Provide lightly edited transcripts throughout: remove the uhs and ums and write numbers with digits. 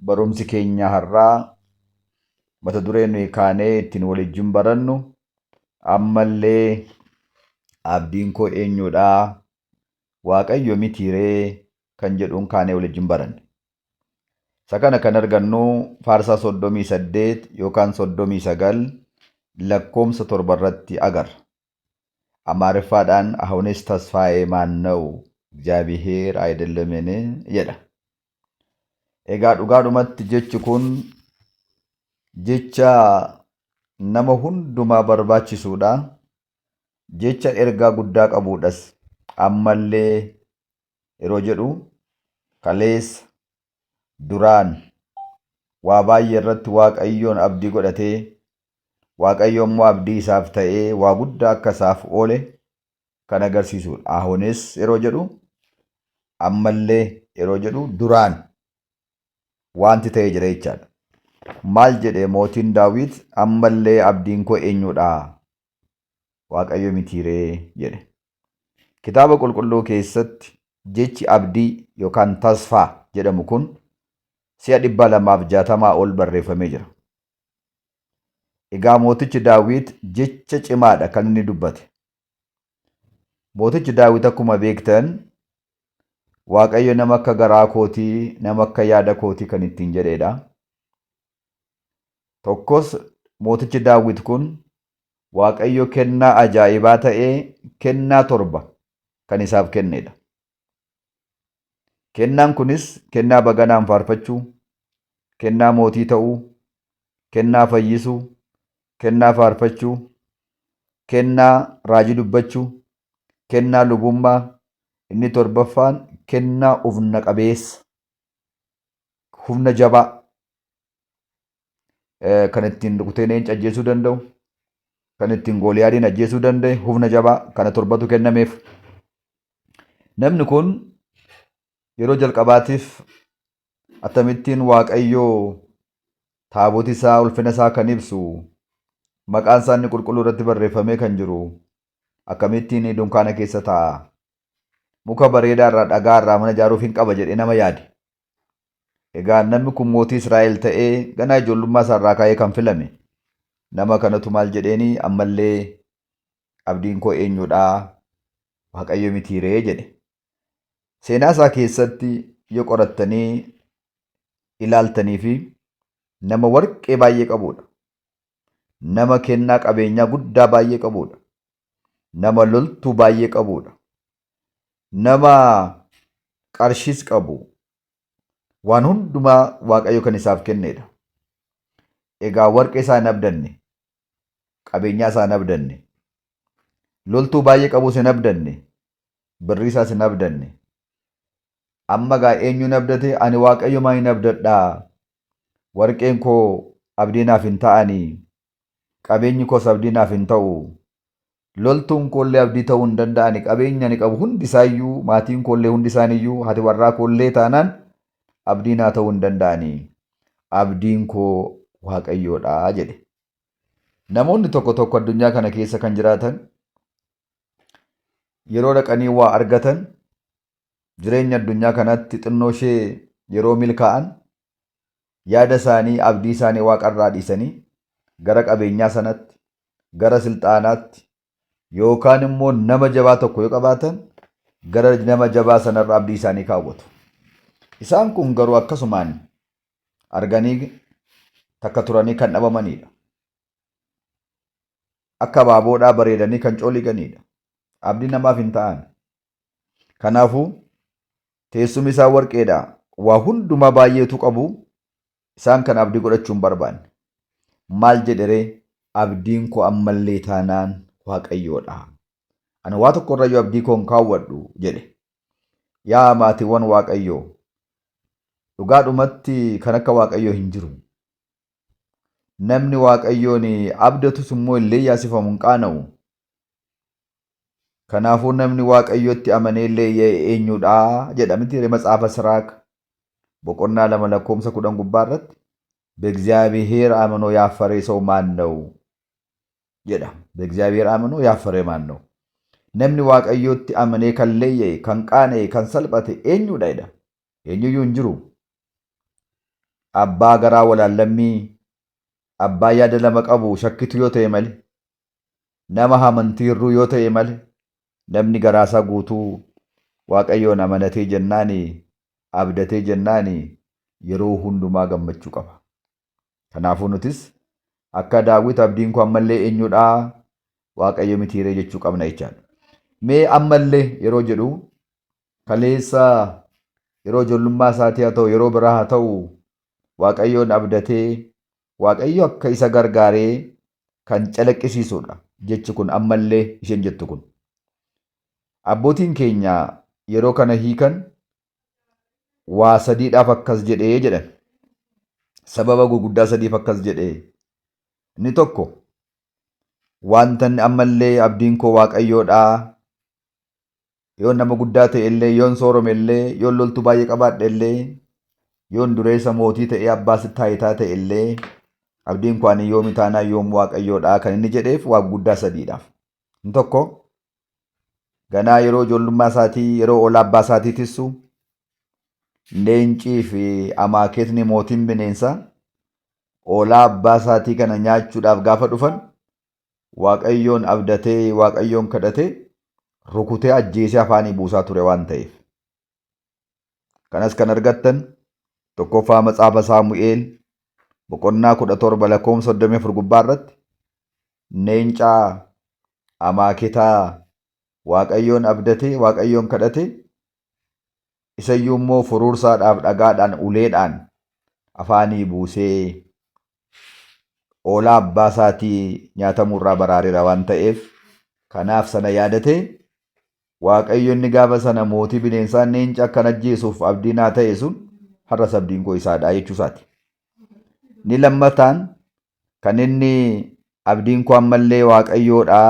Barumsi keenya har'aa mata duree nuyi kaanee ittiin walijjin barannu ammallee abdiin koo eenyudha? Waaqayyo mitiiree kan jedhuun kaanee walijjin baranne. Isa kana kan argannu Faarsaa 38 yookaan 39 lakkoomsa 7 irratti agarra. Amaariffaadhaan አሁንስ ተስፋዬ ማን ነው? እግዚአብሔር አይደለምን? Jedha. Egaa dhugaadhumatti jechi kun jecha nama hundumaa barbaachisuudha. Jecha ergaa guddaa qabuudhas. Ammallee yeroo jedhu kaleessa duraan waa baay'ee irratti Waaqayyoon abdii godhatee Waaqayyo immoo abdii isaaf ta'ee waa guddaa akka isaaf oole kan agarsiisudha. አሁንስ yeroo jedhu ammallee yeroo jedhu duraan wanti ta'ee jira jechaadha. Maal jedhe mootiin Daawit? Ammallee abdiin koo eenyudha? Waaqayyo mitiiree jedhe. Kitaaba qulqulluu keessatti jechi abdii yookaan ተስፋ jedhamu kun si'a 260 ol barreeffamee jira. Egaa mootichi Daawit jecha cimaadha kan inni dubbate. Mootichi Daawit akkuma beektan Waaqayyo nama akka garaa kootii, nama akka yaada kootii kan ittiin jedhedha. Tokkos mootichi Daawit kun Waaqayyo kennaa ajaa'ibaa ta'ee kennaa torba kan isaaf kennedha. Kennaan kunis kennaa baganaan faarfachuu, kennaa mootii ta'uu, kennaa fayyisuu, kennaa faarfachuu, kennaa raajii dubbachuu, kennaa lubummaa, inni torbaffaan kennaa humna qabeessa, humna jabaa kan ittiin rukutee leenca ajjeesuu danda'u, kan ittiin Gooliyaadiin ajjeesuu danda'e, humna jabaa kana torbatu kennameef. Namni kun yeroo jalqabaatiif akkamittiin Waaqayyoo taabota isaa ulfina isaa kan ibsu maqaan isaa inni qulqulluu irratti barreeffamee kan jiru akkamittiin dunkaana keessa taa'a? Muka bareedaa irraa, dhagaa irraa mana ijaaruuf hin qaba jedhee nama yaade. Egaa namni kun mootii Israa'el ta'ee ganaa ijoollummaa isaa irraa ka'ee kan filame. Nama kanatu maal jedheeni? Ammallee abdiin koo eenyudha? Waaqayyo mitiiree jedhe. Seenaa isaa keessatti yoo qorattanii ilaaltanii fi nama warqee baay'ee qabudha. Nama kennaa qabeenyaa guddaa baay'ee qabudha. Nama loltuu baay'ee qabudha. Nama qarshiis qabu. Waan hundumaa Waaqayyo kan isaaf kennedha. Egaa warqee isaa hin abdanne, qabeenyaa isaa hin abdanne, loltuu baay'ee qabus hin abdanne, birrii isaas hin abdanne. Amma gaa eenyuun abdate? Ani Waaqayyo maa hin abdadhaa? Warqeen koo abdii naaf hin ta'anii, qabeenyi koos abdii naaf hin ta'u. Loltuun koollee abdii ta'uu hin danda'ani. Qabeenya ani qabu hundi isaayyuu, maatiin koollee hundi isaaniiyyuu, haati warraa koollee taanaan abdii naa ta'uu hin danda'ani. Abdiin koo Waaqayyoodha jedhe. Namoonni tokko tokko addunyaa kana keessa kan jiraatan yeroo dhaqanii waa argatan, jireenya addunyaa kanatti xinnoo ishee yeroo milkaa'an, yaada isaanii, abdii isaanii waaqarraa dhiisanii gara qabeenyaa sanatti, gara silxaanaatti yookaan immoo nama jabaa tokko yoo qabaatan gara nama jabaa sanarra abdii isaanii kaawwatu. Isaan kun garuu akkasumaan arganii takka turanii kan dhabamanidha. Akka abaaboodhaa bareedanii kan cooliganidha. Abdii namaaf hin ta'an. Kanaafuu teessumni isaa warqeedha. Waa hundumaa baay'eetu qabu. Isaan kan abdii godhachuu hin barbaanne. Maal jedheree? Abdiin koo ammallee taanaan Waaqayyoodha. Ani waa tokko irrayyuu abdii koo hin kaawwadhu jedhe. Yaa maatiiwwan Waaqayyoo, dhugaadhumatti kan akka Waaqayyoo hin jiru. Namni Waaqayyoon abdatus immoo illee yaasifamu hin qaana'u. Kanaafuu namni Waaqayyotti amanee illee eenyudha jedha miti matsaafa Siraak boqonnaa 2 lakkoomsa 10 gubbaa irratti? በእግዚአብሔር አምኖ ያፈረ ሰው ማን ነው jedha. በእግዚአብሔር አምኖ ያፈረ ማን ነው? Namni Waaqayyootti amanee kan leeyya'e, kan qaana'e, kan salphate eenyudha jedha. Eenyuyyuu hin jiru. Abbaa garaa walaallammii, abbaa yaada lama qabu shakkitu yoo ta'e malee, nama amantii hir'uu yoo ta'e malee, namni garaasaa guutuu Waaqayyoon amanatee jennaani, abdatee jennaani yeroo hundumaa gammachuu qaba. Kanaafuu nutis akka Daawit abdiin koo ammallee eenyudhaa, Waaqayyo mitiiree jechuu qabna jechaadha. Mee ammallee yeroo jedhu kaleessa yeroo ijoollummaa isaatii haa ta'u, yeroo biraa haa ta'u, Waaqayyoon abdatee Waaqayyo akka isa gargaaree kan calaqqisiisudha jechi kun ammallee isheen jettu kun. Abbootiin keenya yeroo kana hiikan waa sadiidhaaf akkas jedhee jedhan. Sababa gurguddaa sadiif akkas jedhee. Inni tokko, wanta inni ammallee abdiin koo Waaqayyoodhaa, yoon nama guddaa ta'e illee, yoon soorome illee, yoon loltuu baay'ee qabaadhe illee, yoon dureessa mootii ta'ee abbaa taayitaa ta'e illee, abdiin koo ani yoomi taanaa yoom Waaqayyoodhaa kan inni jedheef waa guddaa sadiidhaaf. Inni tokko, ganaa yeroo ijoollummaa isaatii, yeroo oolaa abbaa isaatii tissu, leencii fi amaakeetni mootiin bineensaa oolaa abbaa isaatii kana nyaachuudhaaf gaafa dhufan Waaqayyoon abdatee, Waaqayyoon kadhatee, rukutee ajjeesee afaanii buusaa ture waan ta'eef. Kanas kan argattan tokkoffaa Matsaafa Saamu'eel boqonnaa 17 lakkoofsa 34 gubbaa irratti leencaa amaaketaa Waaqayyoon abdatee, Waaqayyoon kadhatee, isayyuu immoo furuursaadhaaf dhagaadhaan uleedhaan afaanii buusee oolaa abbaa isaatii nyaatamuu irraa baraareera waan ta'eef, kanaaf sana yaadatee Waaqayyo inni gaafa sana mootii bineensaa leenca akkan ajjeesuuf abdii naa ta'e sun har'as abdiin koo isaadha jechuu isaati. Inni lammataan kan inni abdiin koo ammallee Waaqayyoodha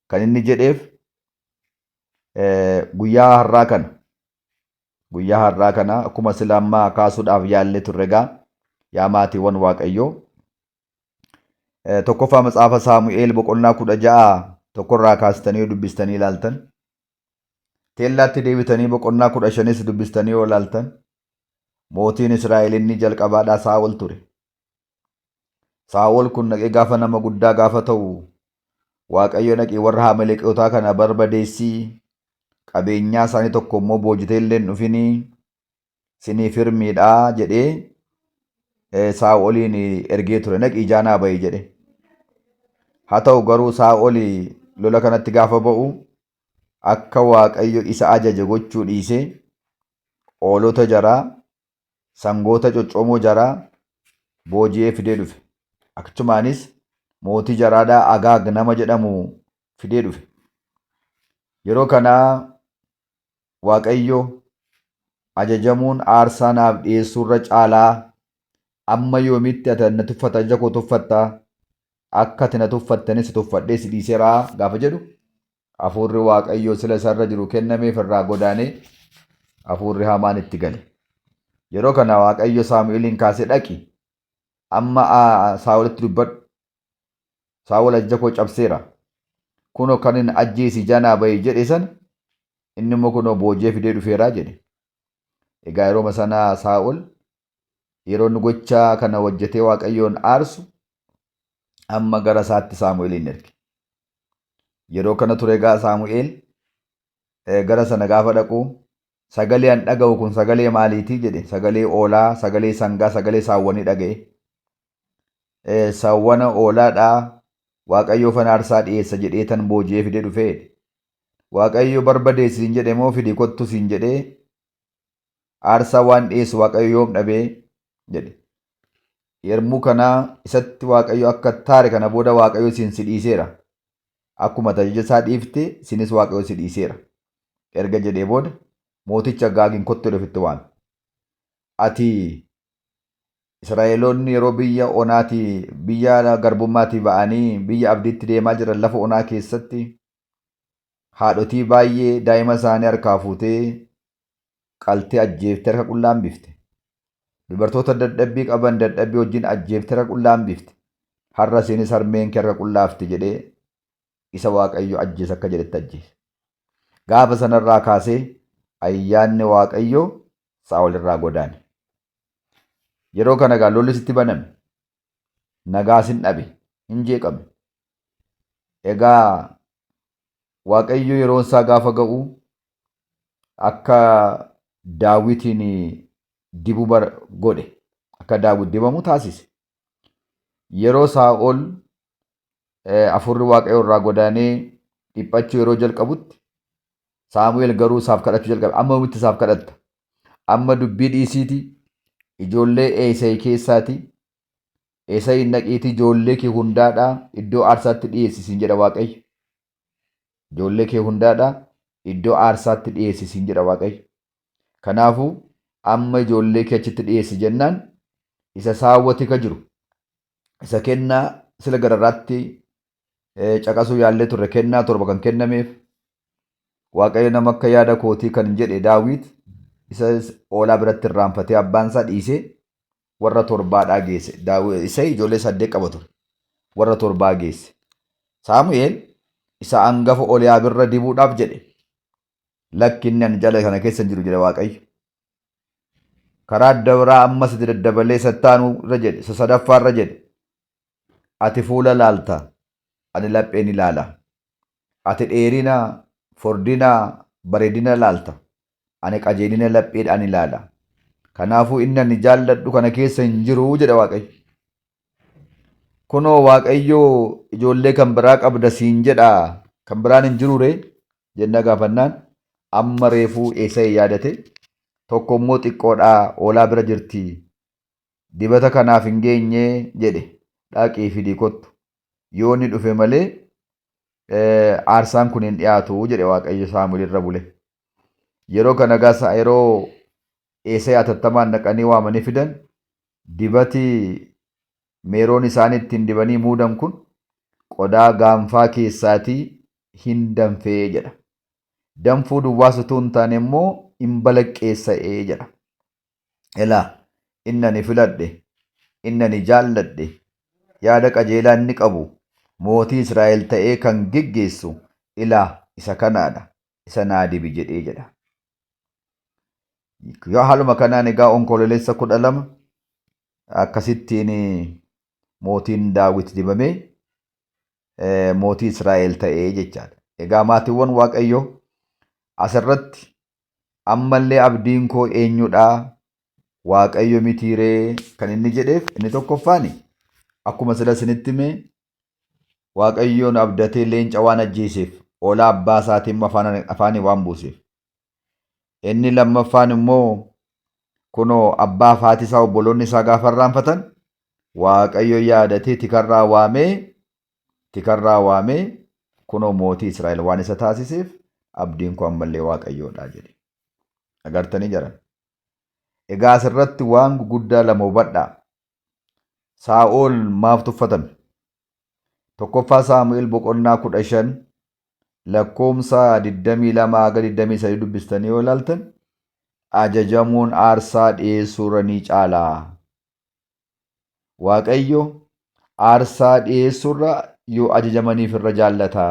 kan inni jedheef guyyaa har'aa kana guyyaa har'aa kana akkuma sila ammaa kaasuudhaaf yaallee turre egaa yaa maatiiwwan Waaqayyoo, tokkoffaa Matsaafa Saamu'eel boqonnaa 16 tokkorraa kaastanii dubbistanii ilaaltan, teellaatti deebitanii boqonnaa 15s dubbistanii yoo ilaaltan, mootiin Israa'el inni jalqabaadhaa Saa'ol ture. Saa'ol kun dhaqee gaafa nama guddaa gaafa ta'u, Waaqayyo dhaqee warra Amaleqootaa kana barbadeessii, qabeenyaa isaanii tokko immoo boojitee illee hin dhufinii, siniif hirmiidhaa jedhee Saa'oliin ergee ture. Dhaqii ijaanaa ba'i jedhe. Haa ta'u garuu Saa'ol lola kanatti gaafa ba'u akka Waaqayyo isa ajaje gochuu dhiisee hoolota jaraa, sangoota coccoomoo jaraa booji'ee fidee dhufe. Achumaanis mootii jaraadhaa Agaag nama jedhamu fidee dhufe. Yeroo kanaa Waaqayyo ajajamuun aarsaa naaf dhiyeessuurra caalaa, amma yoomitti ati na tuffata, ajaja koo tuffatta, akka ati na tuffattanis si tuffadhee si dhiiseera gaafa jedhu, hafuurri Waaqayyoo sila isarra jiru kennameef irraa godaanee hafuurri hamaan itti gale. Yeroo kana Waaqayyo Saamu'eeliin kaasee, dhaqi amma Saa'olitti dubbadhu. Saa'ol ajaja koo cabseera. Kunoo kan inni ajjeesi janaa ba'i jedhe sana inni immoo kunoo booji'ee fidee dhufeera jedhe. Egaa yeroo sana Saa'ol yeroo inni gocha kana hojjetee Waaqayyoon aarsu amma gara isaatti Saamu'eeliin erge. Yeroo kana ture egaa Saamu'eel gara sana gaafa dhaqu, sagalee an dhaga'u kun sagalee maaliitii jedhe. Sagalee oolaa, sagalee sangaa, sagalee saawwanii dhaga'e. Saawwana oolaadhaa Waaqayyoof an aarsaa dhiyeessa jedhee tan booji'ee fidee dhufee jedhe. Waaqayyo barbadeessi siin jedhe moo fidi kottu siin jedhee, aarsaa waan dhiyeessu Waaqayyo yoom dhabee jedhe. Yermuu kanaa isatti Waaqayyo akka taare, kana booda Waaqayyo siin si dhiiseera. Akkuma tajaajila isaa dhiifte sinis Waaqayyo si dhiiseera. Erga jedhee booda mooticha Gaagiin kottu jedhe ofitti waame. Ati Israa'eloonni yeroo biyya onaatii, biyya garbummaatii ba'anii biyya abdiitti deemaa jiran lafa onaa keessatti haadhotii baay'ee daa'ima isaanii harkaa fuutee qaltee ajjeeftee harka qullaa hambifte. Dubartoota dadhabbii qaban dadhabbii wajjin ajjeeftee harka qullaa hambifte. Har'a isiinis harmeen kee harka qullaa hafti jedhee isa Waaqayyo ajjeese akka jedhetti ajjeese. Gaafa sanarraa kaasee ayyaanni Waaqayyoo Saa'ol irraa godaane. Yeroo kana egaa lolli sitti baname. Nagaa sin dhabe. Hin jeeqame. Egaa Waaqayyo yeroon isaa gaafa ga'u akka Daawitiin dibu godhe. Akka Daawit dibamu taasise. Yeroo Saa'ol hafuurri Waaqayyoo irraa godaanee dhiphachuu yeroo jalqabutti Saamu'eel garuu isaaf kadhachuu jalqabe. Amma yoomitti isaaf kadhatta? Amma dubbii dhiisiiti ijoollee Eesayi keessaati. Eesayi naqiitii ijoollee kee hundaadhaa iddoo aarsaatti dhiyeessi siin jedha Waaqayyo. Ijoollee kee hundaadhaa iddoo aarsaatti dhiyeessi siin jedha Waaqayyo. Kanaafuu amma ijoollee kee achitti dhiyeessi jennaan isa saawwa tika jiru isa kennaa sila gararraatti caqasuu yaallee turre kennaa 7 kan kennameef Waaqayyo nama akka yaada kootii kan jedhe Daawit isa oolaa biratti irraanfatee abbaan isaa dhiisee warra torbaadhaa geesse. Isa ijoollee 8 qaba ture. Warra torbaa geesse. Saamu'eel isa angafa Oliyaab irra dibuudhaaf jedhe. Lakki inni ani jala kana keessa hin jiru jedhe Waaqayyo. Karaa adda biraa ammas itti daddabalee sattaanuu irra jedhe, isa sadaffaa irra jedhe. Ati fuula laalta, ani lapheen ilaala. Ati dheerina, furdina, bareedina laalta, ani qajeelina lapheedhaan ilaala. Kanaafuu inni ani jaalladhu kana keessa hin jiru jedhe Waaqayyo. Kunoo Waaqayyo ijoollee kan biraa qabda siin jedha, kan biraan hin jiru ree jenna gaafannaan amma reefuu Eesa'e yaadate tokko immoo xiqqoodhaa oolaa bira jirti dibata kanaaf hin geenye jedhe dhaqii fidii kottu yoo inni dhufe malee aarsaan kun hin dhiyaatu jedhe Waaqayyo Saamu'eel irra bule. Yeroo kana gaasa yeroo Eesa'e atattamaan dhaqanii waamanii fidan dibati meeroon isaan ittiin dibanii muudan kun qodaa gaanfaa keessaatii hin danfee jedha. Danfuu duwwaas utuu hin taane immoo hin balaqqeessa'ee jedha. Elaa inni ani filadhe, inni ani jaalladhe, yaada qajeelaa inni qabu, mootii Israa'el ta'ee kan geggeessu ilaa isa kanaadha, isa naa dibi jedhee jedha. Yoo haaluma kanaan egaa Onkololeessa 12 akkasittiin mootiin Daawit dibamee mootii Israa'el ta'ee jechaadha. Egaa maatiiwwan Waaqayyoo asirratti ammallee abdiin koo eenyudha? Waaqayyo mitiiree kan inni jedheef inni tokkoffaani akkuma sila isinitti hime Waaqayyoon abdatee leenca waan ajjeeseef hoolaa abbaa isaatiin afaanii waan buuseef. Inni lammaffaan immoo kunoo abbaa fi haati isaa obboloonni isaa gaafa irraanfatan Waaqayyo yaadatee tikarraa waamee kunoo mootii Israa'el waan isa taasiseef abdiin koo ammallee Waaqayyoodha jedhe. Agartanii jaran. Egaa asirratti waan guguddaa lama hubadhaa. Saa'ol maaf tuffatame? Tokkoffaa Saamu'eel boqonnaa 15 lakkoomsa 22 haga 23 dubbistanii yoo ilaaltan ajajamuun aarsaa dhiyeessuurra ni caala. Waaqayyo aarsaa dhiyeessuurra yoo ajajamaniif irra jaallata.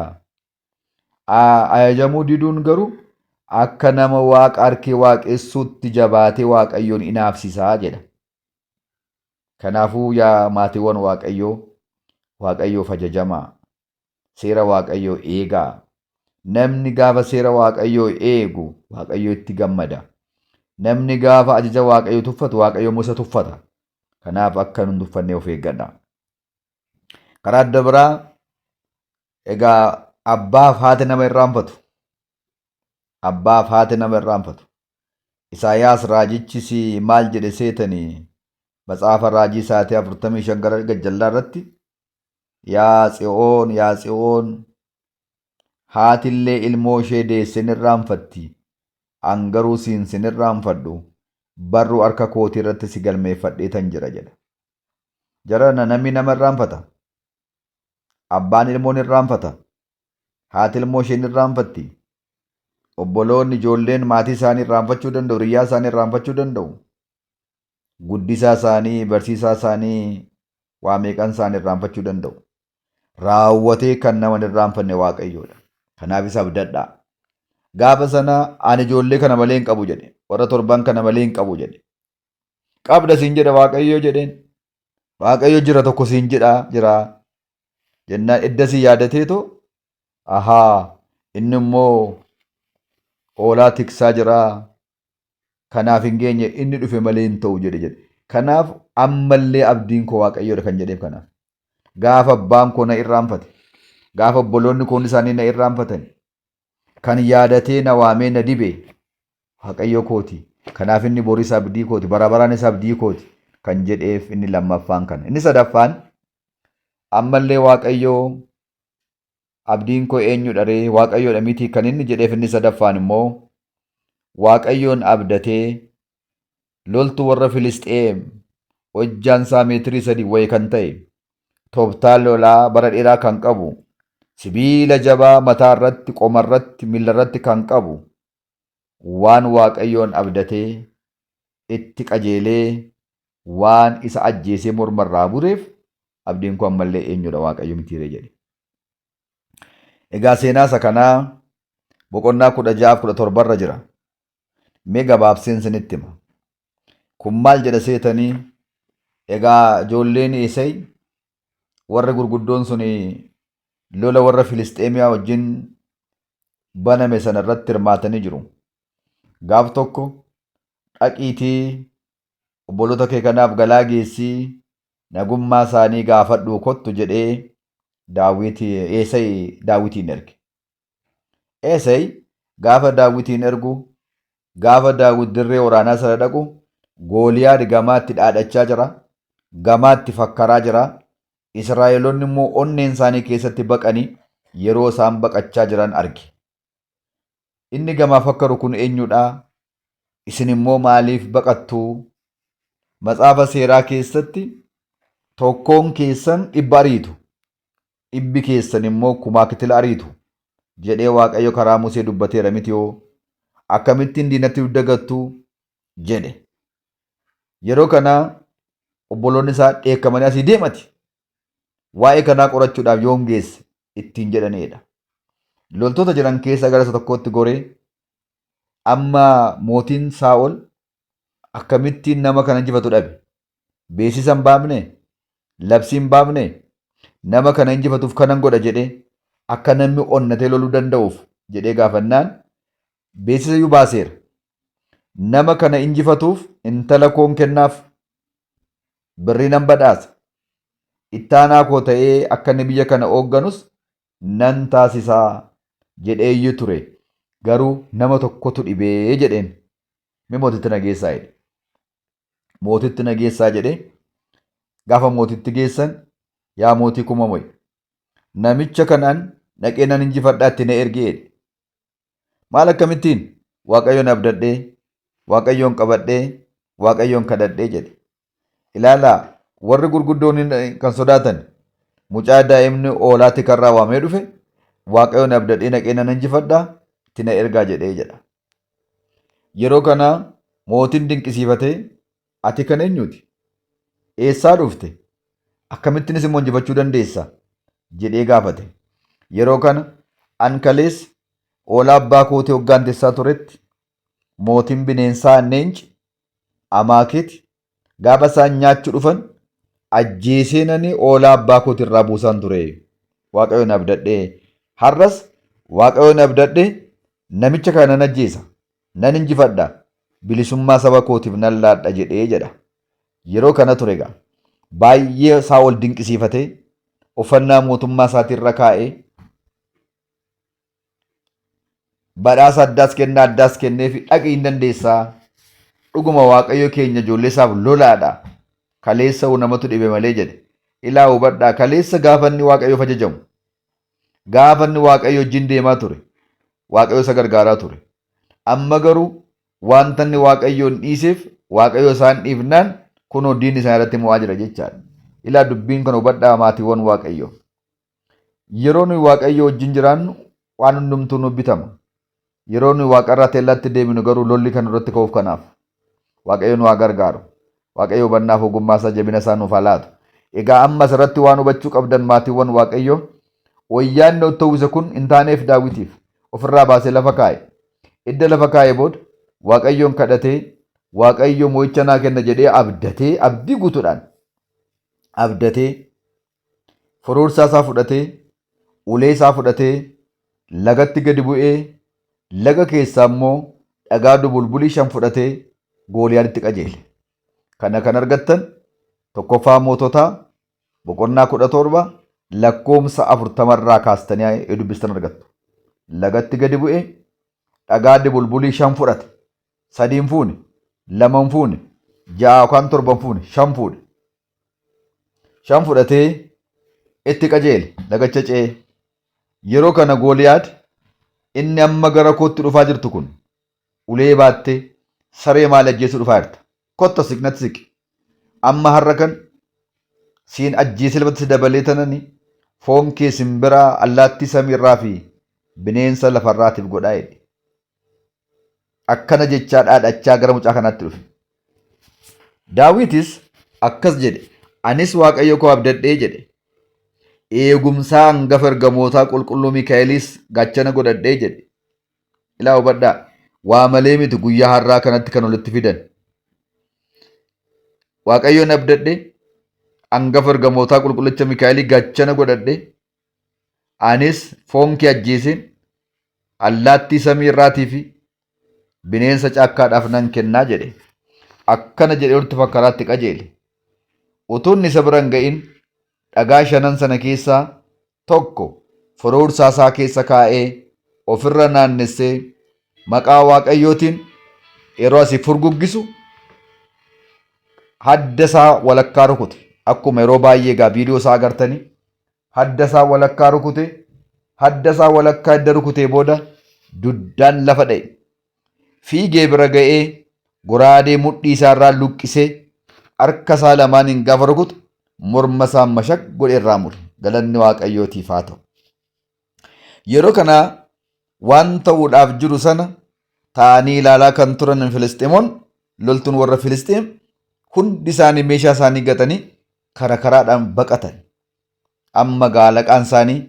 Ajajamuu diduun garuu akka nama waaqa harkee waaqessuutti jabaatee Waaqayyoon inaafsisaa jedha. Kanaafuu yaa maatiiwwan Waaqayyoo, Waaqayyoof ajajamaa. Seera Waaqayyoo eegaa. Namni gaafa seera Waaqayyoo eegu Waaqayyo itti gammada. Namni gaafa ajaja Waaqayyoo tuffatu Waaqayyo immoo isa tuffata. Kanaaf akka nun tuffannee of eeggadha. Karaa adda biraa egaa abbaaf haati nama irraanfatu. Abbaaf haati nama irraanfatu. Isaayaas raajichis maal jedhe seetanii matsaafa raajii isaatii 45 gara gajjallaa irratti yaa Tsiyoon yaa Tsiyoon haatillee ilmoo ishee deesse ni irraanfatti an garuu siin sin irraanfadhu barruu harka kootii irratti si galmeeffadheetan jira jedha. Jarana namni nama irraanfata. Abbaan ilmoo ni irraanfata. Haati ilmoo ishee ni irraanfatti. Obboloonni ijoolleen maatii isaanii irraanfachuu danda'u, hiriyyaa isaanii irraanfachuu danda'u. Guddisaa isaanii, barsiisaa isaanii, waa meeqan isaanii irraanfachuu danda'u. Raawwatee kan nama hin irraanfanne Waaqayyoodha. Kanaaf isa abdadhaa. Gaafa sana ani ijoollee kana malee hin qabu jedhe. Warra torban kana malee hin qabu jedhe. Qabda siin jedha Waaqayyo jedheen. Waaqayyo jira tokko siin jedha jira. Jennaan eddasii yaadateetu ahaa inni immoo hoolaa tiksaa jira. Kanaaf hin geenye inni dhufe malee hin ta'u jedhe jedhe. Kanaaf ammallee abdiin koo Waaqayyoodha kan jedheef kanaaf. Gaafa abbaan koo na irraanfate, gaafa obboloonni koon isaanii na irraanfatan, kan yaadatee na waamee na dibe Waaqayyo kooti. Kanaaf inni boris abdii kooti, bara baraanis abdii kooti kan jedheef inni lammaffaan kana. Inni sadaffaan ammallee Waaqayyo abdiin koo eenyudha ree Waaqayyoodha miti kan inni jedheef inni sadaffaan immoo Waaqayyoon abdatee loltuu warra Filisxeem hojjaan isaa meetirii 3 wayi kan ta'e tooftaa lolaa bara dheeraa kan qabu sibiila jabaa mataa irratti qoma irratti miilla irratti kan qabu waan Waaqayyoon abdatee itti qajeelee waan isa ajjeesee morma irraa bureef abdiin koo ammallee eenyudha Waaqayyo mitiiree jedhe. Egaa seenaa isa kanaa boqonnaa 16 17 irra jira. Mee gabaabseen isinitti hima. Kun maal jedha seetanii? Egaa ijoolleen Eesay warri gurguddoon sun lola warra Filisxeemiyaa wajjin baname sana irratti hirmaatanii jiru. Gaaf tokko dhaqiitii obboloota kee kanaaf galaa geessii nagummaa isaanii gaafadhuu kottu jedhee Daawit Eesay Daawitiin erge. Eesay gaafa Daawitiin ergu gaafa Daawit dirree waraanaa sana dhaqu Gooliyaad gamaatti dhaadhachaa jira, gamaatti fakkaraa jira. Israa'eloonni immoo onneen isaanii keessatti baqanii yeroo isaan baqachaa jiran arge. Inni gamaa fakkaru kun eenyudha? Isin immoo maaliif baqattu? Matsaafa seeraa keessatti tokkoon keessan 100 ariitu, dhibbi keessan immoo kumaa kitila ariitu jedhee Waaqayyo karaa Musee dubbateera miti hoo? Akkamittiin diinatti dugda gattu? jedhe. Yeroo kana obboloonni isaa dheekkamanii asii deemati. Waa'ee kanaa qorachuudhaaf yoom geesse ittiin jedhaniidha. Loltoota jiran keessa gara isa tokkootti goree amma mootiin Saa'ol akkamittiin nama kana injifatu dhabe. Beeksisa hin baafne, labsii hin baafne, nama kana injifatuuf kanan godha jedhee akka namni onnatee loluu danda'uuf jedhee gaafannaan beeksisa iyyuu baaseera. Nama kana injifatuuf intala koon kennaaf birrii nan badhaasa. Ittaanaa koo ta'ee akka inni biyya kana hoogganus nan taasisa jedhee iyyuu ture. Garuu nama tokkotu dhibee jedheen. Mee mootitti na geessaa jedhe. Mootitti na geessaa jedhee gaafa mootitti geessan yaa mootii kuma mo'i. Namicha kanaan dhaqee nan injifadhaa itti na ergi jedhe. Maal akkamittiin? Waaqayyoon abdadhee, Waaqayyoon qabadhee, Waaqayyoon kadhadhee jedhe. Ilaalaa warri gurguddoon kan sodaatan mucaa daa'imni oolaa tikarraa waamee dhufe Waaqayyoon abdadhee naqee nan injifadhaa itti na ergaa jedhee jedha. Yeroo kana mootiin dinqisiifatee ati kan eenyuti? Eessaa dhufte? Akkamittiinis immoo injifachuu dandeessa? jedhee gaafate. Yeroo kana an kaleessa hoolaa abbaa kootii hoggaan tissaa turetti mootiin bineensaa neenci amaaketi gaafa isaan nyaachuu dhufan ajjeesee nani hoolaa abbaa kootii irraa buusaan ture. Waaqayyoon abdadhee har'as Waaqayyoon abdadhee namicha kana nan ajjeesa nan injifadha bilisummaa saba kootiif nan laadha jedhee jedha. Yeroo kana ture egaa baay'ee Saa'ol dinqisiifatee uffannaa mootummaa isaatii irra kaa'ee badhaasa addaas kennaa addaas kenneefi dhaqi hin dandeessaa. Dhuguma Waaqayyo keenya ijoollee isaaf lolaadha. Kaleessa hoo namatu dhibe malee jedhe. Ilaa hubadhaa kaleessa gaafa inni Waaqayyoof ajajamu. Gaafa inni Waaqayyo wajjin deemaa ture. Waaqayyo isa gargaaraa ture. Amma garuu wanta inni Waaqayyoon dhiiseef Waaqayyo isaan dhiifnaan kunoo diinni isaan irratti mo'aa jira jechaadha. Ilaa dubbiin kana hubadhaa maatiiwwan Waaqayyoo. Yeroo nuyi Waaqayyo wajjin jiraannu waan hundumtuu nu bitama. Yeroo nuyi waaqarraa teellaatti deebinu garuu lolli kan irratti ka'uuf kanaaf. Waaqayyo nu haa gargaaru. Waaqayyo hubannaaf ogummaa isaa jabina isaa nuuf haa laatu. Egaa amma asirratti waan hubachuu qabdan maatiiwwan Waaqayyo wayyaan inni ottoo uwwise kun hin taaneef Daawitiif ofirraa baasee lafa kaa'e. Idda lafa kaa'ee booda Waaqayyoon kadhatee Waaqayyo mo'icha naa kenna jedhee abdatee, abdii guutuudhaan abdatee, furuursaa isaa fudhatee, ulee isaa fudhatee, lagatti gadi bu'ee, laga keessaa immoo dhagaa dubulbulii 5 fudhatee Gooliyaaditti qajeele. Kana kan argattan tokkoffaa moototaa boqonnaa 17 lakkoomsa 40 irraa kaastanii yoo dubbistan argattu. Lagatti gadi bu'ee dhagaa dubulbulii 5 fudhate. 3 hin fuune, 2 hin fuune, 6 yookaan 7 hin fuune, 5 fuudhe. 5 fudhatee itti qajeele, lagacha ce'ee. Yeroo kana Gooliyaad inni amma gara kootti dhufaa jirtu kun ulee baattee saree maali ajjeesuu dhufaa jirta? Kotta siqi, natti siqi. Amma har'a kan siin ajjeesee lafatti si dabalee tanani foon kee simbiraa allaattii samiirraa fi bineensa lafarraatiif godhaa jedhe. Akkana jechaa dhaadhachaa gara mucaa kanaatti dhufe. Daawitis akkas jedhe, anis Waaqayyo koo abdadhee jedhe. Eegumsaa hangafa ergamootaa qulqulluu Mikaa'elis gaachana godhadhee jedhe. Ilaa hubadhaa, waa malee miti guyyaa har'aa kanatti kan walitti fidan. Waaqayyoon abdadhe, hangafa ergamootaa qulqullicha Mikaa'elii gaachana godhadhe, anis foon kee ajjeeseen allaattii samii irraatii fi bineensa caakkaadhaaf nan kennaa jedhe. Akkana jedhee walitti fakkaraatti qajeele. Utuu inni isa bira hin ga'in dhagaa shanan sana keessaa tokko furuursaa isaa keessa kaa'ee ofirra naannessee maqaa Waaqayyootiin yeroo asii furguggisu hadda isaa walakkaa rukute. Akkuma yeroo baay'ee egaa viidiyoo isaa agartanii hadda isaa walakkaa rukute, hadda isaa walakkaa edda rukutee booda duddaan lafa dha'e. Fiigee bira ga'ee goraadee mudhii isaa irraa luqqisee harka isaa lamaaniin gaafa rukutu morma isaa mashaq godhee irraa mure. Galanni Waaqayyootiif haa ta'u. Yeroo kana waan ta'uudhaaf jiru sana taa'anii ilaalaa kan turan Filisxeemon, loltuun warra Filisxeem hundi isaanii meeshaa isaanii gatanii kara karaadhaan baqatan. Amma gaalaqaan isaanii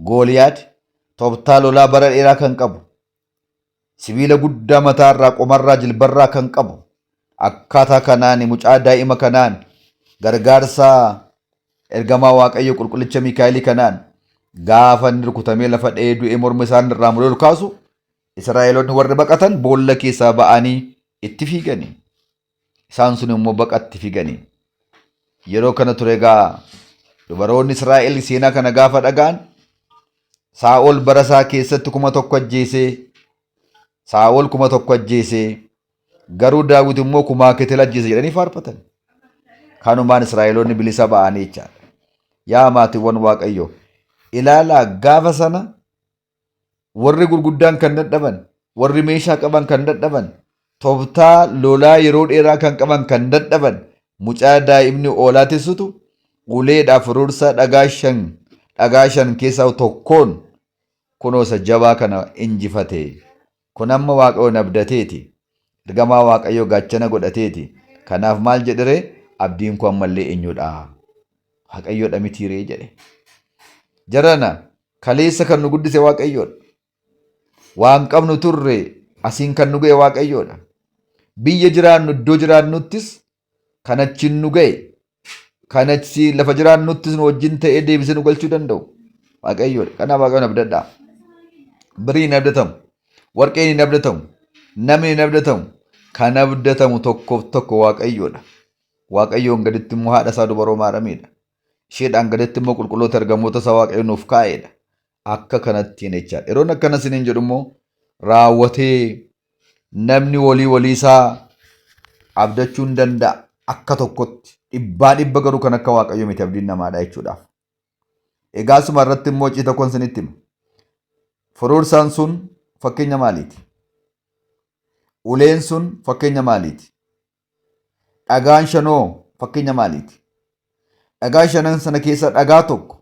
Gooliyaad tooftaa lolaa bara dheeraa kan qabu, sibiila guddaa mataarraa, qomarraa, jilbarraa kan qabu, akkaataa kanaan mucaa daa'ima kanaan gargaarsa ergamaa Waaqayyo qulqullicha Mikaa'elii kanaan gaafa inni rukutamee lafa dha'ee du'ee morma isaan irraa muree ol kaasu, Israa'eloonni warri baqatan boolla keessaa ba'anii itti fiigani. Isaan sun immoo baqatti fiigani. Yeroo kana ture egaa dubaroonni Israa'el seenaa kana gaafa dhaga'an, Saa'ol bara isaa keessatti 1000 ajjeesee, Saa'ol 1000 ajjeesee, garuu Daawit immoo kumaa kitila ajjeese jedhanii faarfatan. Kanumaan Israa'eloonni bilisa ba'anii jechaadha. Yaa maatiiwwan Waaqayyoo, ilaalaa gaafa sana warri gurguddaan kan dadhaban, warri meeshaa qaban kan dadhaban, tooftaa lolaa yeroo dheeraa kan qaban kan dadhaban, mucaa daa'imni oolaa tissutu uleedhaaf furuursaa dhagaa 5 keessaa tokkoon kunoo isa jabaa kana injifate. Kun amma Waaqayyoon abdateeti. Ergamaa Waaqayyoo gaachana godhateeti. Kanaaf maal jedheree? Abdiin koo ammallee eenyudha? Waaqayyoodha mitiiree jedhe. Jarana kaleessa kan nu guddise Waaqayyoodha. Waan qabnu turre asiin kan nu ga'e Waaqayyoodha. Biyya jiraannu iddoo jiraannuttis kan achiin nu ga'e, kan achi lafa jiraannuttis nu wajjin ta'ee deebisee nu galchuu danda'u Waaqayyoodha. Kanaaf Waaqayyoon abdadhaa. Biriin hin abdatamu. Warqeen hin abdatamu. Namni hin abdatamu. Kan abdatamu tokkoof tokko Waaqayyoodha. Waaqayyoon gaditti immoo haadha isaa dubaroo Maaramiidha. Isheedhaan gaditti immoo qulqulloota ergamoota isaa Waaqayyo nuuf kaa'eedha. Akka kanattiin jechaadha. Yeroon akkana isiniin jedhu immoo raawwatee namni walii walii isaa abdachuu hin danda'a akka tokkotti. Dhibbaa dhibba garuu kan akka Waaqayyo miti abdiin namaadha jechuudhaaf. Egaa asuma irratti immoo cita tokkon isinitti hima. Furuursaan sun fakkeenya maaliiti? Uleen sun fakkeenya maaliiti? Dhagaan shanoo fakkeenya maaliiti? Dhagaa shanan sana keessa dhagaa tokko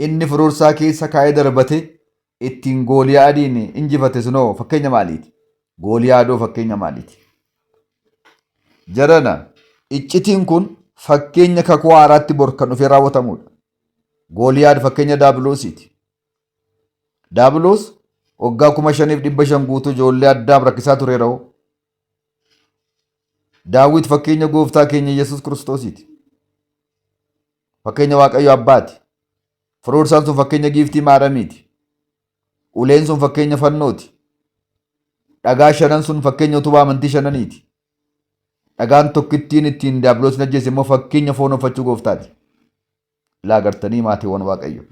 inni furuursaa keessa kaa'ee darbate ittiin Gooliyaadiin injifate sunoo fakkeenya maaliiti? Gooliyaadoo fakkeenya maaliiti? Jarana iccitiin kun fakkeenya kakuu haaraatti bor kan dhufee raawwatamudha. Gooliyaad fakkeenya Daabiloosiiti. Daabiloos waggaa 5500 guutuu ijoollee Addaam rakkisaa tureera. Daawit fakkeenya gooftaa keenya Yesuus Kiristoosiiti. Fakkeenya Waaqayyo Abbaati. Firoorsaan sun fakkeenya giiftii Maaramiiti. Uleen sun fakkeenya fannooti. Dhagaa shanan sun fakkeenya utubaa amantii shananiiti. Dhagaan tokkittiin ittiin Diiyaabiloosin ajjeese immoo fakkeenya foon uffachuu gooftaati. Ilaa agartanii maatiiwwan Waaqayyo.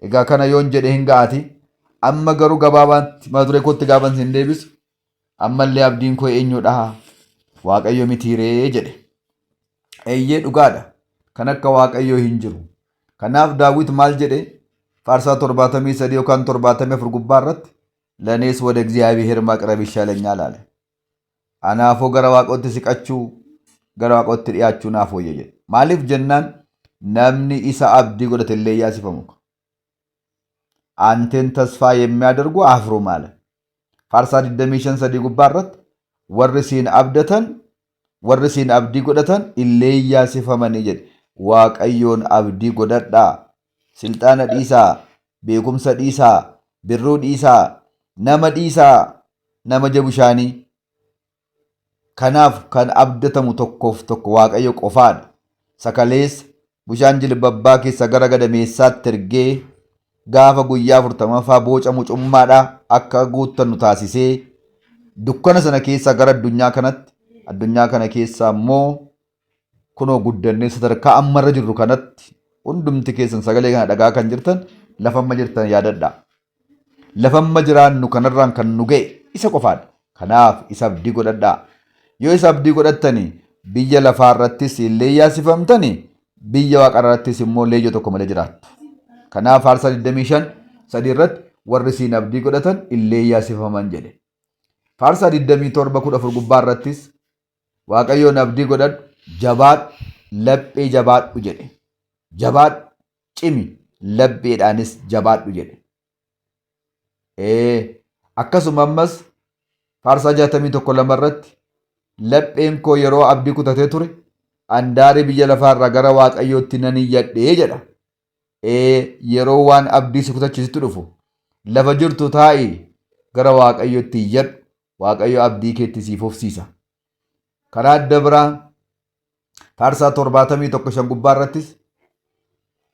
Egaa kana yoon jedhe hin ga'aati. Amma garuu gabaabaatti mata duree kootti gaafan sin deebisu ammallee abdiin koo eenyudha? Waaqayyo mitiiree jedhe. Eeyyee dhugaadha. Kan akka Waaqayyoo hin jiru. Kanaaf Daawit maal jedhe? Faarsaa 73 yookaan 74 gubbaa irratti ለእኔስ ወደ እግዚአብሔር መቅረብ ይሻለኛል አለ። Anaafoo gara Waaqootti siqachuu, gara Waaqootti dhiyaachuu naaf wayya jedhe. Maaliif jennaan namni isa abdii godhate illee yaasifamu. አንተን ተስፋ የሚያደርጉ አያፍሩም አለ። Faarsaa 25:3 gubbaa irratti warri siin abdatan, warri siin abdii godhatan illee yaasifamanii jedhe. Waaqayyoon abdii godhadhaa. Silxaana dhiisaa, beekumsa dhiisaa, birruu dhiisaa, nama dhiisaa, nama jabushaanii. Kanaaf kan abdatamu tokkoof tokko Waaqayyo qofaadha. Sakaleessa bishaan jilbabbaa keessa gara gadameessaatti ergee gaafa guyyaa 40ffaa booca mucummaadhaa akka guuttannu taasisee dukkana sana keessa gara addunyaa kanatti, addunyaa kana keessa immoo kunoo guddannee sadarkaa ammarra jirru kanatti hundumti keessan sagalee kana dhagaa kan jirtan lafa amma jirtan yaadadhaa. Lafa amma jiraannu kanarraan kan nu ga'e isa qofaadha. Kanaaf isa abdii godhadhaa. Yoo isa abdii godhattani biyya lafaa irrattis illee yaasifamtani, biyya waaqa irrattis immoo leejoo tokko malee jiraattu. Kanaaf Faarsaa 25:3 irratti warri siin abdii godhatan illee yaasifaman jedhe. Faarsaa 27:14 gubbaa irrattis Waaqayyoon abdii godhadhu, jabaadhu, laphee jabaadhu jedhe. Jabaadhu, cimi, lapheedhaanis jabaadhu jedhe. Akkasuma ammas Faarsaa 61:2 irratti lapheen koo yeroo abdii kutatee ture andaarii biyya lafaarraa gara Waaqayyootti nan iyyadhee jedha. Yeroo waan abdii si kutachiisutti dhufu lafa jirtu taa'i gara Waaqayyootti iyyadhu. Waaqayyo abdii keetti siif fufsiisa. Karaa adda biraa Faarsaa 71:5 gubbaa irrattis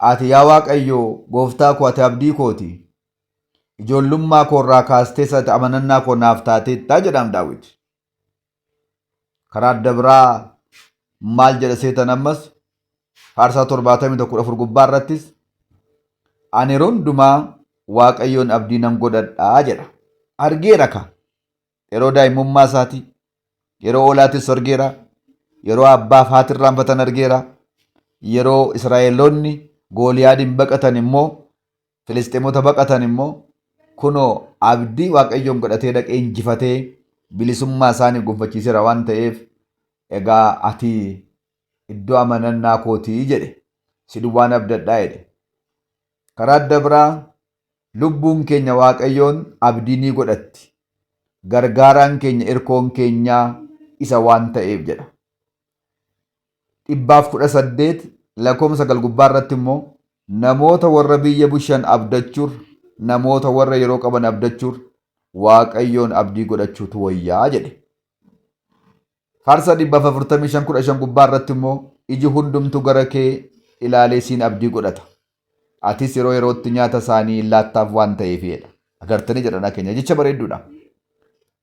ati yaa Waaqayyo gooftaa koo ati abdii kooti. Ijoollummaa koo irraa kaastee ati amanannaa koo naaf taateettaa jedhaam Daawit. Karaa adda biraa maal jedha seetan ammas Faarsaa 71:14 gubbaa irrattis ani yeroo hundumaa Waaqayyoon abdii nan godhadhaa jedha. Argeera ka yeroo daa'imummaa isaatii, yeroo oolaatis argeera, yeroo abbaaf haati irraanfatan argeera, yeroo Israa'eloonni Gooliyaadiin baqatan immoo, Filisxeemota baqatan immoo kunoo abdii Waaqayyoon godhatee dhaqee injifatee bilisummaa isaanii gonfachiiseera waan ta'eef egaa ati iddoo amanannaa kootii jedhe, si duwwaan abdadhaa jedhe. Karaa adda biraa lubbuun keenya Waaqayyoon abdii ni godhatti. Gargaaraan keenya irkoon keenyaa isa waan ta'eef jedha. 118 lakkoofsa 9 gubbaa irratti immoo namoota warra biyya bushan abdachuur, namoota warra yeroo qaban abdachuur Waaqayyoon abdii godhachuutu wayyaa jedhe. Faarsaa 145:15 gubbaa irratti immoo iji hundumtu gara kee ilaalee siin abdii godhata. Atis yeroo yerootti nyaata isaanii laattaaf waan ta'eef jedha. Agartanii jedhan keenya jecha bareedduudha.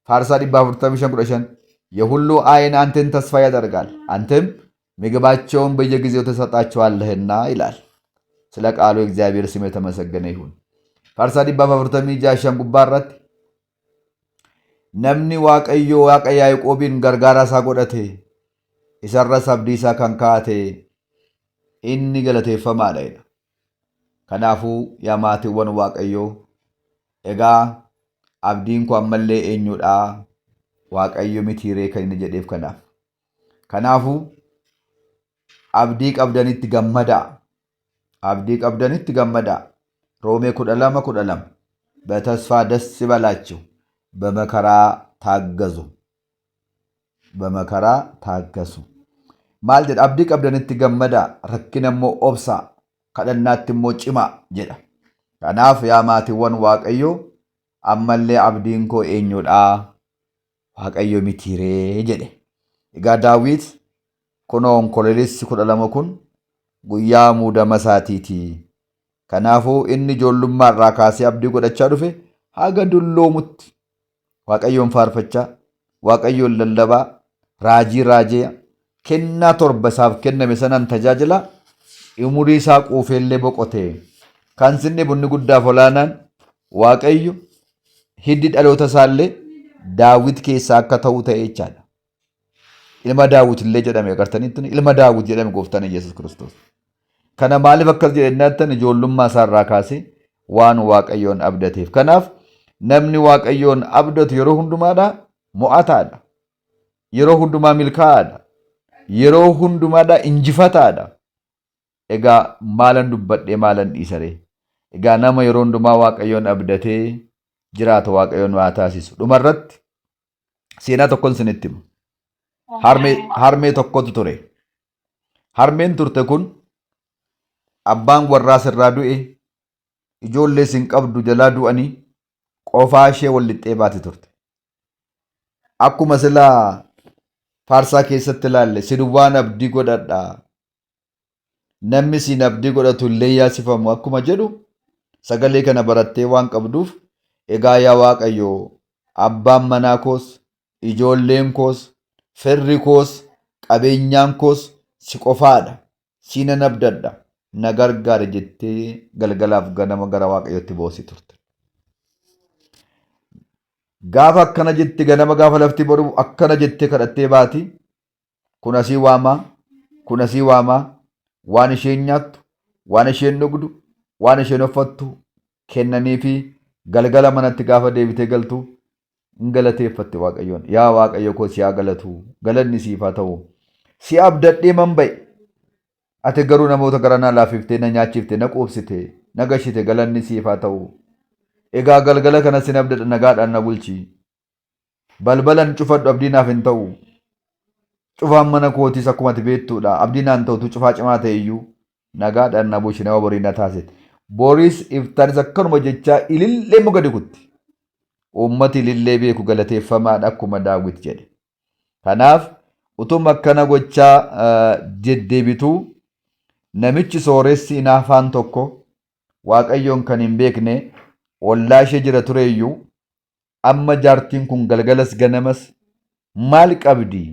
Faarsaa 145:15 የሁሉ ዓይን አንተን ተስፋ ያደርጋል፣ አንተም ምግባቸውን በየጊዜው ትሰጣቸዋለህና ይላል። ስለ ቃሉ እግዚአብሔር ስም የተመሰገነ ይሁን። Faarsaa 146:5 gubbaa irratti namni Waaqayyo Waaqa Yaaqoobiin gargaaraa isaa godhate, isarras abdii isaa kan kaa'ate inni galateeffamaadha jedha. Kanaafuu yaa maatiiwwan Waaqayyoo, egaa abdiin koo ammallee eenyudha? Waaqayyo mitiiree kan inni jedheef kanaaf. Kanaafuu abdii qabdanitti gammadaa. Abdii qabdanitti gammadaa. ሮሜ 12:12 በተስፋ ደስ ይበላችሁ፣ በመከራ ታገዙ። በመከራ ታገሱ። Maal jedha? Abdii qabdanitti gammadaa, rakkina immoo obsaa, kadhannaatti immoo cimaa jedha. Kanaaf yaa maatiiwwan Waaqayyoo, ammallee abdiin koo eenyudha? Waaqayyo mitiiree jedhe. Egaa Daawit kunoo Onkololeessi 12 kun guyyaa muudama isaatiiti. Kanaafuu inni ijoollummaa irraa kaasee abdii godhachaa dhufe haga dulloomutti Waaqayyoon faarfachaa, Waaqayyoon lallabaa, raajii raajee, kennaa torba isaaf kenname sanaan tajaajilaa umurii isaa quufeellee boqote. Kan sin dhibu inni guddaaf olaanaan Waaqayyo hiddi dhaloota isaallee Daawit keessaa akka ta'u ta'e jechaadha. Ilma Daawit illee jedhame agartaniittu ilma Daawit jedhame gooftaan Yesuus Kiristoos. Kana maaliif akkas jedhe jennaattan ijoollummaa isaa irraa kaasee waan Waaqayyoon abdateef. Kanaaf namni Waaqayyoon abdatu yeroo hundumaadha mo'ataadha. Yeroo hundumaa milkaa'aadha. Yeroo hundumaadha injifataadha. Egaa maalan dubbadhee maalan dhiisaree? Egaa nama yeroo hundumaa Waaqayyoon abdatee jiraatu Waaqayyoon waa taasisu. Dhumarratti seenaa tokkon isinitti hima. Harmee tokkotu ture. Harmeen turte kun abbaan warraa sirraa du'e ijoollee isin qabdu jalaa du'anii qofaa ishee wal lixxee baati turte. Akkuma silaa faarsaa keessatti ilaalle si duwwaan abdii godhadha. Namni siin abdii godhatu illee yaasifamu akkuma jedhu sagalee kana barattee waan qabduuf egaa yaa Waaqayyo abbaan manaa koos ijoolleen koos firri koos qabeenyaan koos si qofaadha siinan abdadha na gargaari jettee galgalaaf ganama gara Waaqayyootti boosii turte. Gaafa akkana jetti ganama gaafa lafti boru akkana jettee kadhattee baati. Kun asii waamaa, kun asii waamaa, waan isheen nyaattu, waan isheen dhugdu, waan isheen uffattu kennaniifi galgala manatti gaafa deebitee galtu hin galateeffatti Waaqayyoon. Yaa Waaqayyo koo si haa galatu, galanni siif haa ta'u. Si abdadhee man ba'e. Ati garuu namoota gara naa laafiftee na nyaachifte, na quubsite, na gashite galanni siif haa ta'u. Egaa galgala kana sin abdadha nagaadhaan na bulchi. Balbalan cufadhu abdii naaf hin ta'u. Cufaan mana kootiis akkuma ati beektuudha. Abdii naan ta'utu cufaa cimaa ta'e iyyuu nagaadhaan na bulchi nama borii na taasise. Boriis iftaanis akkanuma jechaa ilillee immoo gadi kutti. Uummati ilillee beeku galateeffamaadha akkuma Daawit jedhe. Kanaaf utuma akkana gochaa deddeebituu namichi sooressi inaafaan tokko Waaqayyoon kan hin beekne ollaa ishee jira tureeyyuu Amma jaartiin kun galgalas ganamas maal qabdi?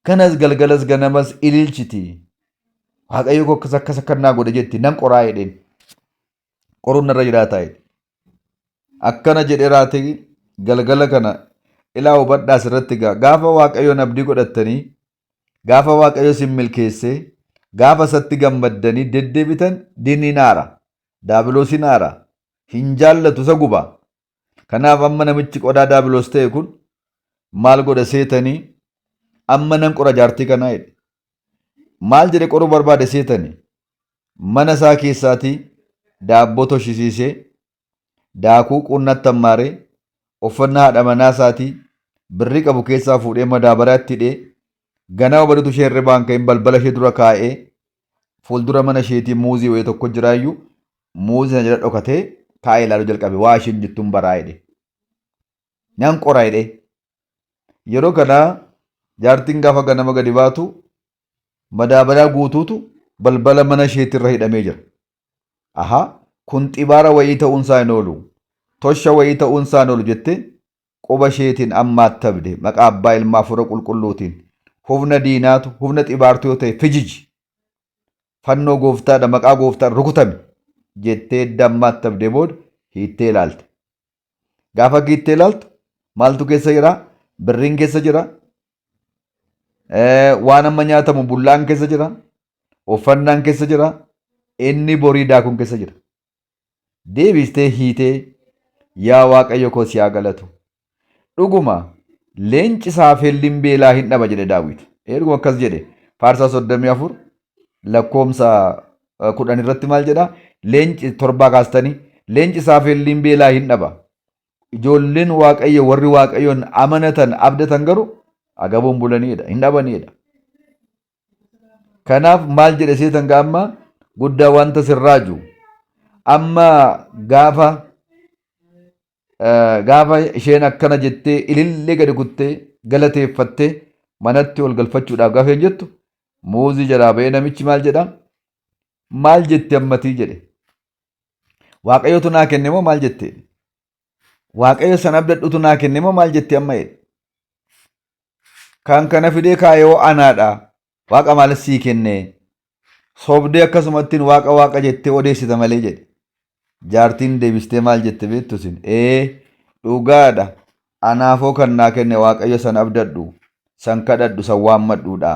Kanas galgalas ganamas ililchiti. Waaqayyo koo akkas akkas akkan naa godhe jetti nan qoraa jedheen. Qoruun narra jiraataa jedhe. Akkana jedhee raatee galgala kana ilaa hubadhaa asirratti gaa gaafa Waaqayyoon abdii godhattanii gaafa Waaqayyo isin milkeessee gaafa isatti gammaddanii deddeebitan diinni hin aara. Daabiloos hin aara. Hin jaallatu isa guba. Kanaaf amma namichi qodaa daabiloos ta'e kun maal godha seetanii amma nan qora jaartii kanaa jedhe. Maal jedhe qoruu barbaade seetanii mana isaa keessaatii daabboo toshisiisee daakuu quunnatti hammaaree uffannaa haadha manaa isaatii birrii qabu keessaa fuudhee madaabaraatti hidhee ganama bariitu ishee hirribaan ka'in balbala ishee dura kaa'ee fuuldura mana isheetii muuzii wayii tokko jiraayyuu muuzii sana jala dhokatee taa'ee ilaaluu jalqabe waa isheen jettuun baraa jedhe. Nan qora jedhe. Yeroo kana jaartiin gaafa ganama gadi baatu madaabaraa guutuutu balbala mana isheetirra hidhamee jira. Ahaa kun xibaara wayii ta'uun isaa hin oolu. Tosha wayii ta'uun isaa hin oolu jettee quba isheetiin ammaattabde maqaa abbaa ilmaa hafuura qulqulluutiin hufna diinaatu hufna xibaartuu yoo ta'e fijiji fannoo gooftaadha maqaa gooftaan rukutame jettee edda ammaattabde booda hiittee ilaalte. Gaafa hiittee ilaaltu maaltu keessa jira? Birriin keessa jira. Waan amma nyaatamu bullaan keessa jira. Uffannaan keessa jira. Inni borii daakuun keessa jira. Deebistee hiitee yaa Waaqayyo koo si haa galatu. Dhuguma leenci saafelliin beelaa hin dhaba jedhe Daawit. Ee dhuguma akkas jedhe. Faarsaa 34 lakkoomsa 10 irratti maal jedha? Leenci torbaa kaastanii leenci saafelliin beelaa hin dhaba. Ijoolleen Waaqayyo warri Waaqayyoon amanatan abdatan garuu agabuun bulaniidha hin dhabaniidha. Kanaaf maal jedhe seetan amma guddaa wanta sirraaju amma gaafa gaafa isheen akkana jettee ilillee gadi kuttee galateeffattee Manatti ol galfachuudhaaf gaafa hin jettu muuzii jalaa ba'ee namichi maal jedha? Maal jette ammatii jedhe. Waaqayyotu naa kenne moo maal jette? Waaqayyo san abdadhutu naa kenne moo maal jette amma jedhe. Kan kana fidee kaayoo anaadha. Waaqa maal sii kenne? Sobdee akkasumattiin waaqa waaqa jettee odeessita malee jedhe. Jaartiin deebistee maal jette beektu isin? Ee dhugaadha. Anaafoo kan naa kenne Waaqayyo san abdadhu, san kadhadhu, san waammadhuudha.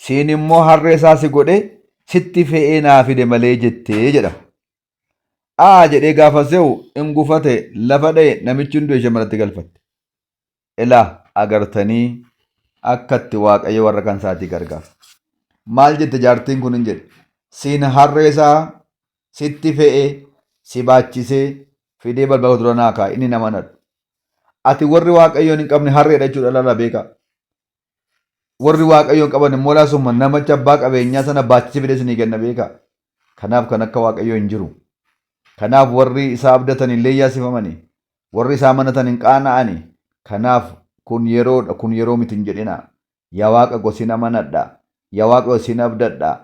Siin immoo harree isaa si godhe sitti fe'ee naa fide malee jettee jedha. Aa jedhee gaafa se'u in gufate lafa dha'e namichi hunduu ishee manatti galfatte. Ilaa agartanii akkatti Waaqayyo warra kan isaatii gargaara. Maal jette jaartiin kun hin jedhe. Siin harree isaa sitti fe'ee si baachisee fidee balbala dura naa kaa'a inni nama nadhu. Ati warri Waaqayyoon hin qabne harreedha jechuudha lala beekaa. Warri Waaqayyoon qaban immoo laasuma namicha abbaa qabeenyaa sana baachisee fidee isinii kenna beekaa. Kanaaf kan akka Waaqayyoo hin jiru. Kanaaf warri isaa abdatan hin leeyyaasifamani. Warri isaa amanatan hin qaana'ani. Kanaaf kun yeroodha kun yeroo miti hin jedhinaa. Yaa Waaqa koo sin amanadha. Yaa Waaqa koo sin abdadha.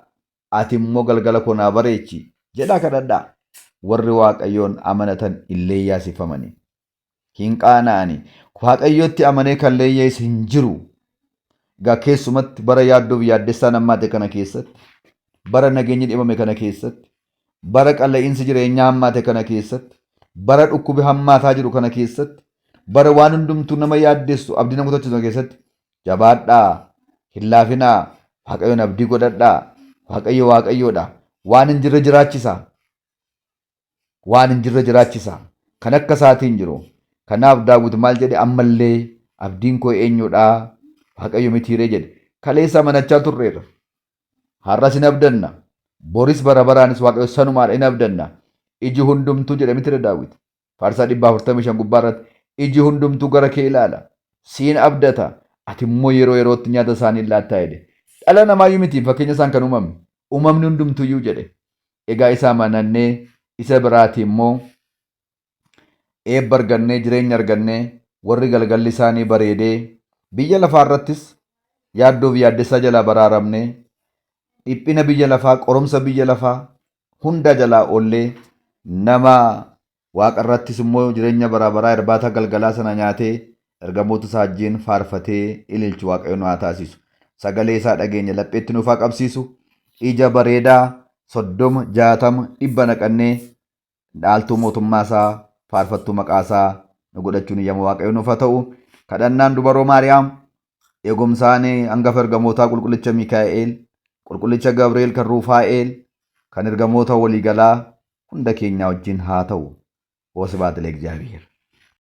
Ati immoo galgala koo naa bareechi jedhaa kadhadhaa. Warri Waaqayyoon amanatan hin leeyyaasifamani. Hin qaana'ani. Waaqayyotti amanee kan leeyya'es hin jiru. Egaa keessumatti bara yaaddoof yaaddessaan hammaate kana keessatti, bara nageenyi dhibame kana keessatti, bara qala'iinsi jireenyaa hammaate kana keessatti, bara dhukkubi hammaataa jiru kana keessatti, bara waan hundumtuu nama yaaddessu abdii nama kutachiisu kana keessatti jabaadhaa, hin laafinaa, Waaqayyoon abdii godhadhaa, Waaqayyo Waaqayyoodha, waan hin jirre jiraachisa. Waan hin jirre jiraachisa. Kan akka isaatii hin jiru. Kanaaf Daawit maal jedhe ammallee abdiin koo eenyudha? Waaqayyo mitiiree jedhe. Kaleessa amanachaa turreerra. Har'as hin abdanna. Boris bara baraanis Waaqayyo sanumaadha hin abdanna. Iji hundumtuu jedhe mitire Daawit. Faarsaa 145 gubbaa irratti iji hundumtuu gara kee ilaala. Siin abdata. Ati immoo yeroo yerootti nyaata isaanii laattaa jedhe. Dhala namaayyuu miti fakkeenya isaan kan uumamne. Uumamni hundumtuyyuu jedhe. Egaa isa amanannee isa biraatii immoo eebba argannee jireenya argannee warri galgalli isaanii bareedee biyya lafaa irrattis yaaddoo fi yaaddessaa jalaa baraaramnee dhiphina biyya lafaa qorumsa biyya lafaa hunda jalaa oollee nama waaqa irrattis immoo jireenya baraa baraa irbaata galgalaa sana nyaatee ergamoota isaa wajjin faarfatee ililchu Waaqayyo nu haa taasisu. Sagalee isaa dhageenya lapheetti nuuf haa qabsiisu. Ija bareedaa 30, 60, 100 naqannee dhaaltuu mootummaa isaa faarfattuu maqaa isaa nu godhachuun eeyyama Waaqayyo nuuf haa ta'u. Kadhannaan dubaroo Maariyaam eegumsaan hangafa ergamootaa qulqullicha Mikaa'el, qulqullicha Gabri'eel kan Ruufaa'el, kan ergamoota waliigalaa hunda keenyaa wajjin haa ta'u. Wasbaat leegzaabiheer.